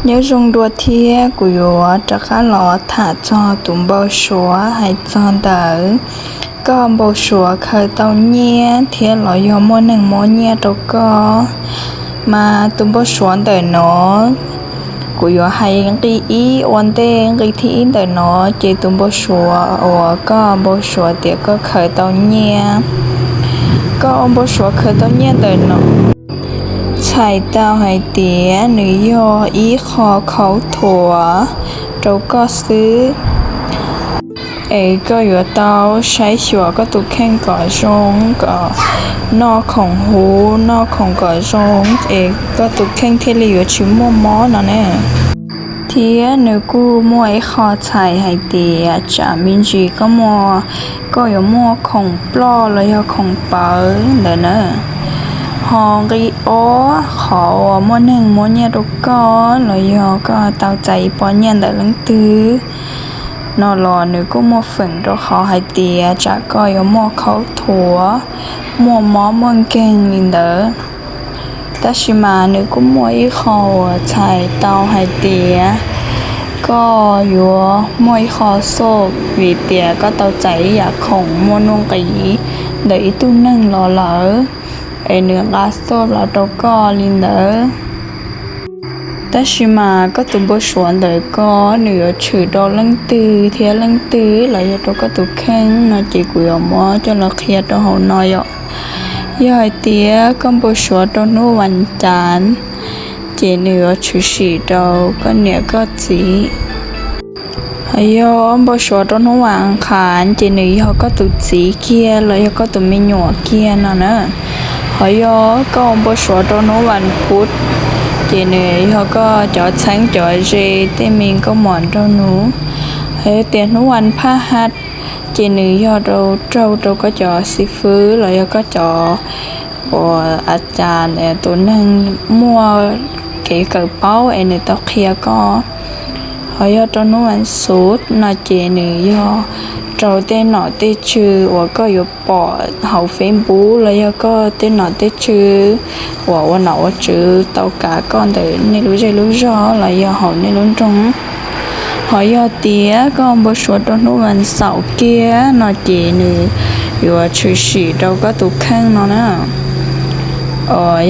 Nyob zoo dua thiab, kuv yuav rov qab los tham txog tus npau suav hais txog ntawm koj npau suav khaws tau nyiaj thiab los yog muaj neeg muab nyiaj rau koj. Mas tus npau suav ntawm no kuv yuav hais nqi ib ua ntej. Nqi thib ib ntawm no ces tus npau suav uas koj npau suav tias koj khaws tau nyiaj, koj ua npau suav khaws tau nyiaj ntawm no txhais tau hais tias nws yog ib qho khaub thuas rau koj xwb. Es koj yuav tau saib xyuas koj tus kheej kom zoo, kom noj khoom huv noj khoom kom zoo, es koj tus kheej thiaj li yuav tsis muaj mob no ne. Thiab nws kuj muaj ib qho txhais hais tias tsam me ntsis koj muaj, koj yuav muaj khoom ploj los yog khoom pawv ntawd na. Ho nqi ob, qhov uas muaj neeg muab nyiaj rau koj los yog koj tau txais ib pob nyiaj ntawm leej twg no los nws kuj muaj feem rau qhov hais tias tsam koj yuav muaj khaub thuas, muaj mob muaj nkeeg li ntawd. Tab sis mas nws kuj muaj ib qho uas txhais tau hais tias koj yuav muaj ib qho xoj vim tias koj tau txais ib yam khoom muaj nuj nqis ntawm ib tug neeg los lawm, es nws nqa xoj los rau koj li ntawd. Tab sis mas koj tus npau suav ntawm koj nws yuav tshwm rau leej twg thiab leej twg los yog rau koj tus kheej no ces kuv yuav muab coj los qhia rau hauv no yom. Yog hais tias koj npau suav rau hnub vas cas, ces nws yuav tshwm sim rau koj niam koj txiv. Ho yog npau suav rau hnub vas qhav ces nws yog koj tus txiv kiag los yog koj tus me nyuam kiag no na. Ho yog koj npau suav rau hnub vas phuv, ces nws yog koj cov txheeb cov ze, tej me nkauj mos nraug nus. Ho yog tias hnub vas phaj has, ces nws yog rau raug rau koj cov xib fwb los yog koj cov uas a cas tus neeg muaj kev kawm paub es nws tau qhia koj. Ho yog rau hnub vas xuv no ces nws yog rau tej nom tej tswv uas koj yuav pom hauv Facebook los yog koj tej nom tej tswv uas ua nom ua tswv tau kav koj ntawm nej lub zej lub zog los yog hauv nej lub nroog. Ho yog tias koj npau suav rau hnub vas xaum kiag no ces nws yuav tshwm sim rau koj tus kheej no na.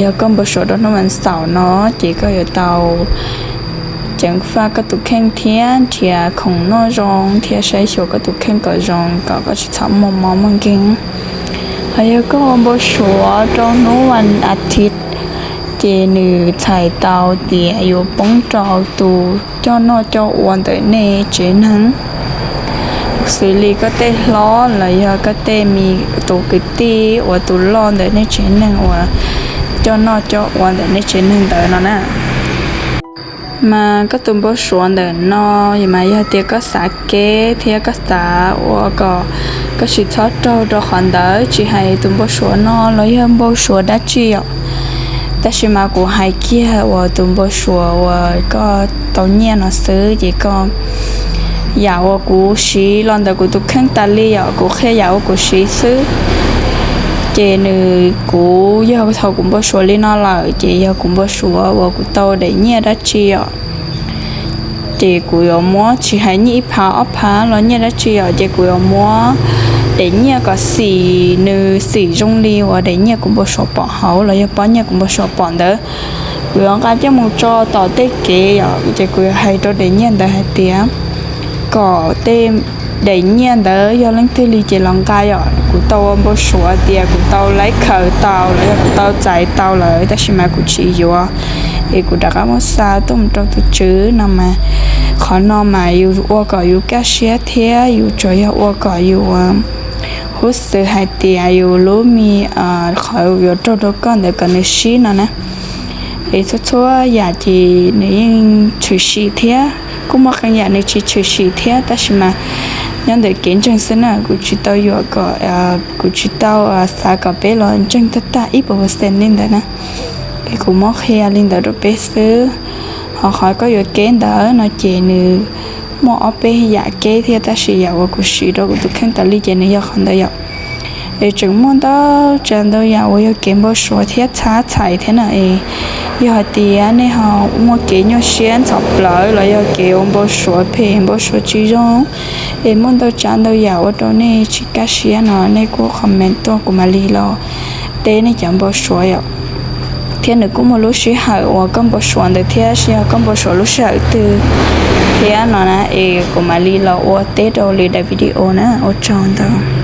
Yog koj npau suav rau hnub vas xaum no ces koj yuav tau ceev faj koj tus kheej thiab nrhiav khoom noj zoo thiab saib xyuas koj tus kheej kom zoo kom koj tsis txhob muaj mob muaj nkeeg. Ho yog koj npau suav rau hnub vas a thiv, ces nws txhais tau tias yuav poob rau tus coj noj coj ua ntawm nej tsev neeg, xws li koj tej hlob los yog koj tej me tus kwv tij uas tus loj ntawm nej tsev neeg uas coj noj coj ua ntawm nej tsev neeg ntawd no na. Mas koj tus npau suav ntawm no, mas yog tias koj xav kev thiab koj xav ua kom koj tsis txhob raug rau qhov ntawd, tsis hais tus npau suav no los yog npau suav dab tsi yom. Tab sis mas kuv hais kiag uas tus npau suav uas koj tau nyiaj no xwb ces koj, yam uas kuv siv los ntawm kuv tus kheej tas li yom, kuv qhia yam uas kuv siv xwb. Ces nws, kuv yog thaum kuv npau suav li no lawm ces yog kuv npau suav uas kuv tau daim nyiaj dab tsi yom, ces kuv yuav muab tsis hais nyiaj ib phav ob phav los nyiaj dab tsi yom, ces kuv yuav muab daim nyiaj kom xim, nws xim zoo li uas daim nyiaj kuv npau suav pom hauv los yog pob nyiaj kuv npau suav pom ntawd, kuv yuav nqa coj mus tso tom tej kev yom, ces kuv yuav hais rau daim nyiaj ntawd hais tias kom tej daim nyiaj ntawd yog leej twg li ces los nqa yom, kuv tau ua npau suav tias kuv tau laib khaws tau los yog kuv tau txais tau lawm tab sis mas kuv tsis yuav, es kuv rov qab muab xa tuaj mus rau tus tswv no mas, qhov no mas yus ua kom yus kaj siab thiab yus tsuas yog ua kom yus huv xwm hais tias yus lub me, qhov yuav raug rau koj ntawd kom nws sib no na. Es txhua txhua yam ces nws yeej tshwm sim thiab, kuj muaj qee yam nws tsis tshwm sim thiab, tab sis mas nyob ntawm kev ntseeg xwb na, kuv tsis tau yuam kom, kuv tsis tau xav kom peb los ntseeg tag tag ib puas percent li ntawd na. Es kuv muab qhia li ntawd rau peb xwb. Ho qhov koj yuav kev ntawd no ces nws muaj ob peb yam kev thiab, tab sis yam uas kuv siv rau kuv tus kheej tas li ces nws yog qhov ntawd yom. Es tseem muaj ntau tsav ntau yam uas yog kev npau suav thiab txhab txhais thiab na, es Yog hais tias nej ho muaj kev nyuaj siab ntxhov plawv los yog kev ua npau suav phem, npau suav tsis zoo, es muaj ntau tsav ntau yam ua rau nej tsis kaj siab no, nej kuj comment tuaj kuv mam li los teb nej cov npau suav yom. Thiab nws kuj muaj lub sij hawm uas koj npau suav ntawd thiab, seb yog koj npau suav lub sij hawm twg thiab no na, es kuv mam li los ua teb rau lwm daim video na. Ua tsaug ntau.